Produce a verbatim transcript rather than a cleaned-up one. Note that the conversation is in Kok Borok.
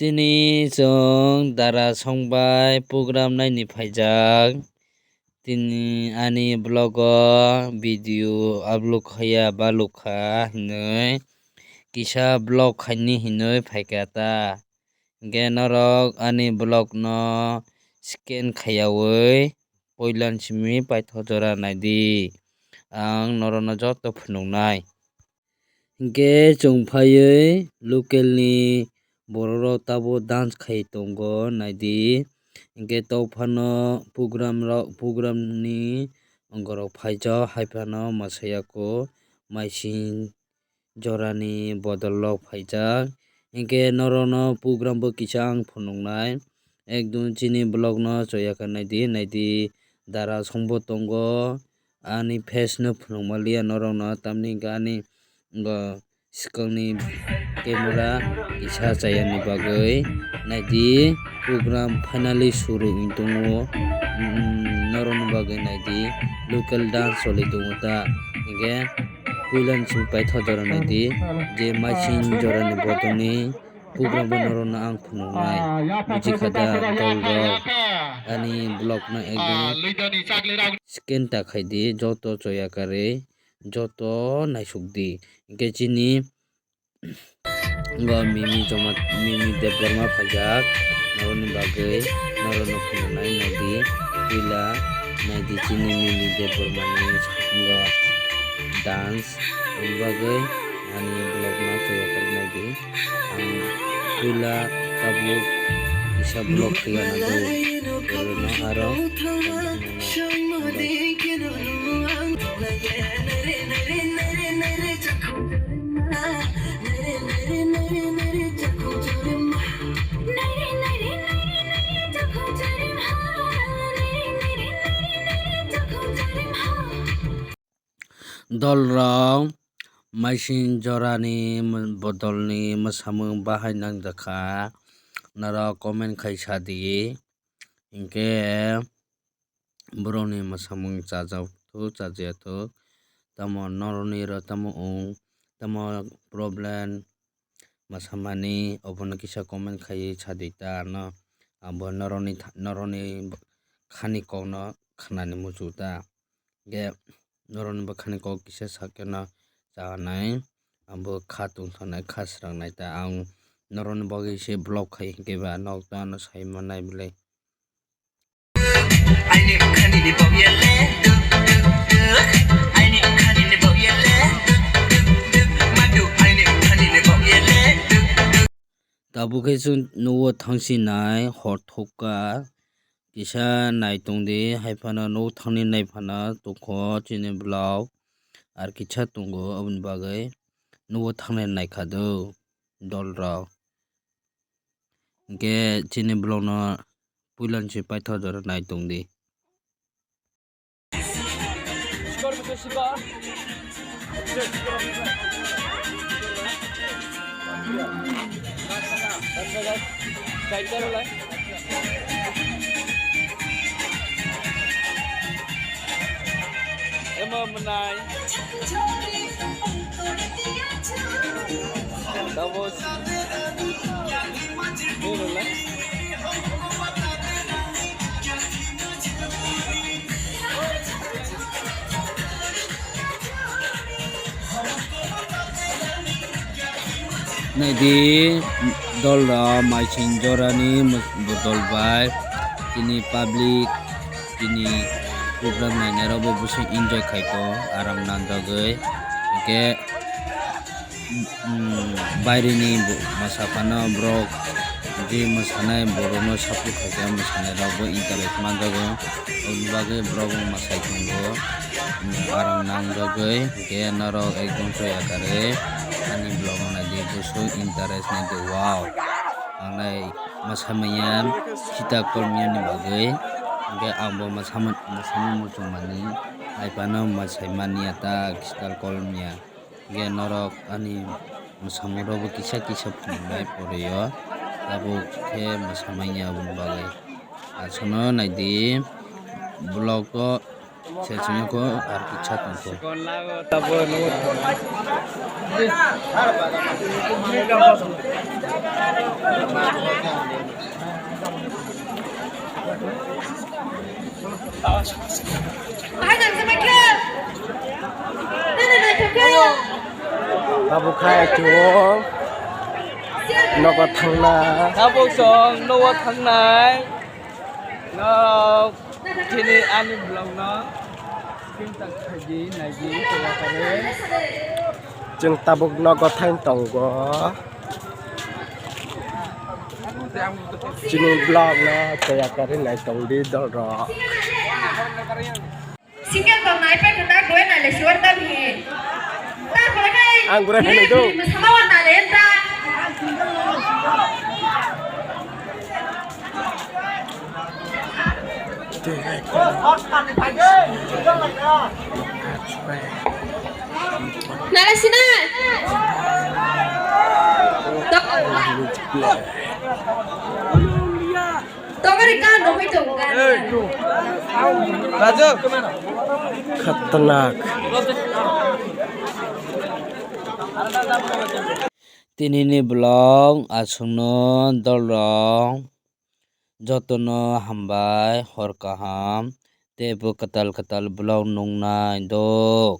Tini chwng dara songbai program naini phaijak. Tini ani vlog o video upload khaiya balukha hinwi kisa vlog khaini hinwi phaikha ta. Hinkhe norok ani vlog no scan khaiyaui puila simi paithak jora naidi. Ang norokno joto phunuknai. Hinkhe chwng phaiwi local ni borok rok tabuk dance khai tongo naidi. Hinkhe tokphano program rok, program ni borok phaijak haiphano mwsaiya kho maising jorani bodol rok phaijak. Hinkhe norokno program bo kisa ang phunuknai. Ekdum chini vlog no choya khe naidi, naidi dara songbo tongo. Ani face no phunukma liya norokno, tamni hinkhe ani, o, swkangni camera kisa chayani bagwi. Naidi program finally suru wng tongo. Mm, norokni bagwi naidi local dance choli tongo ta. Hinkhe puila simi paithak jora naidi, je maising jorani bodolni program bo norokno ang phunuknai. Bujikha da dol rok, ani vlog no ekdum scan ta khaidi, joto choya karwi joto naisukdi. Hinkhe chini Bo Mimi Joma, Mimi Debbarma phaijak, norokni bagwi norokno phunuknai naidi, puila naidi chini Mimi Debbarmani samungo dance, aboni bagwi ani vlog no choya karwi naidi. Ang puila tabuk kisa vlog khaina nango, borokno aro Dol rok maising jorani bodolni mwsamung bahai nangjakha, norok comment khai sadi. Hinkhe borokni mwsamung chajak thuk chajaya thuk, tamo norokni ro tamo wng, tamo problem mwsamani, obono kisa comment khaiwi sadi ta ano, abo norokni tha-, norokni khani kokno khnani muchung ta, hinkhe norokni bwkhani kok kisa sakeno chanai, abo kha tongthoknai kha swrangnai ta, ang norokni bagwi se vlog khai hinkhe ba nok ta ano sai manai belai. Aini khani ni bok yele, duk, duk, duk. Aini khani ni bok yele, duk, duk, duk. Madu, aini khani ni bok yele, duk, duk. Tabuk khe chwng nugo thangsinai hor thukha, kisa nai tongdi, haiphano nugo thangni naiphano tongkho chini vlog, ar kisa tongo, aboni bagwi nugo thangnai naikha do dol rok. Hinkhe chini vlog no puilani se paithak jora nai tongdi. Emo mwnai. Double. Naidi, dol rok maising jorani dol bai chini public, chini program nainai rok bo bwswk enjoy khai tongo, aram nangjagwi. Hinkhe, um, bairini mwsa phano borok je mwsanai borokno support khaikhe mwsanairokbo interest manjago. Aboni bagwi borokbo mwsai tongo, um, arang nangjagwi. Hinkhe norok ekdom choya karwi ani vlog no naidi, bwswk interest naidi, wow. Ang nai mwsa manya sita kolmyani bagwi, hinkhe angbo mwsa, mwsama muchungmani, hai phano mwsai manya ta sita kolmya. Hinkhe norok ani mwsamungrokbo kisa kisa phunuknai pore o, tabuk khe mwsamanya aboni bagwi. Aswkno naidi vlog o se chwngkho ar kisa tongkho. Abo khai chwng nogo thangna. Tabuk chwng nogo thangnai. Nok chini ani vlog no. Chwng tabuk nogo thang tongo. Chini vlog no tei yakarwi nai tong di dol rok. Single tong nai pe tong dak doi nai le siwar tam he. Ta pore kai. Ang burai phainai do. Sama wan nai le ta. Nala sina. Tokari kan rokoi tongo kan. Raju. Khatarnak. Tinini vlog aswkno dolrok. Jotono hambai, hor kaham, teibo kwtal kwtal vlog nuknai dok.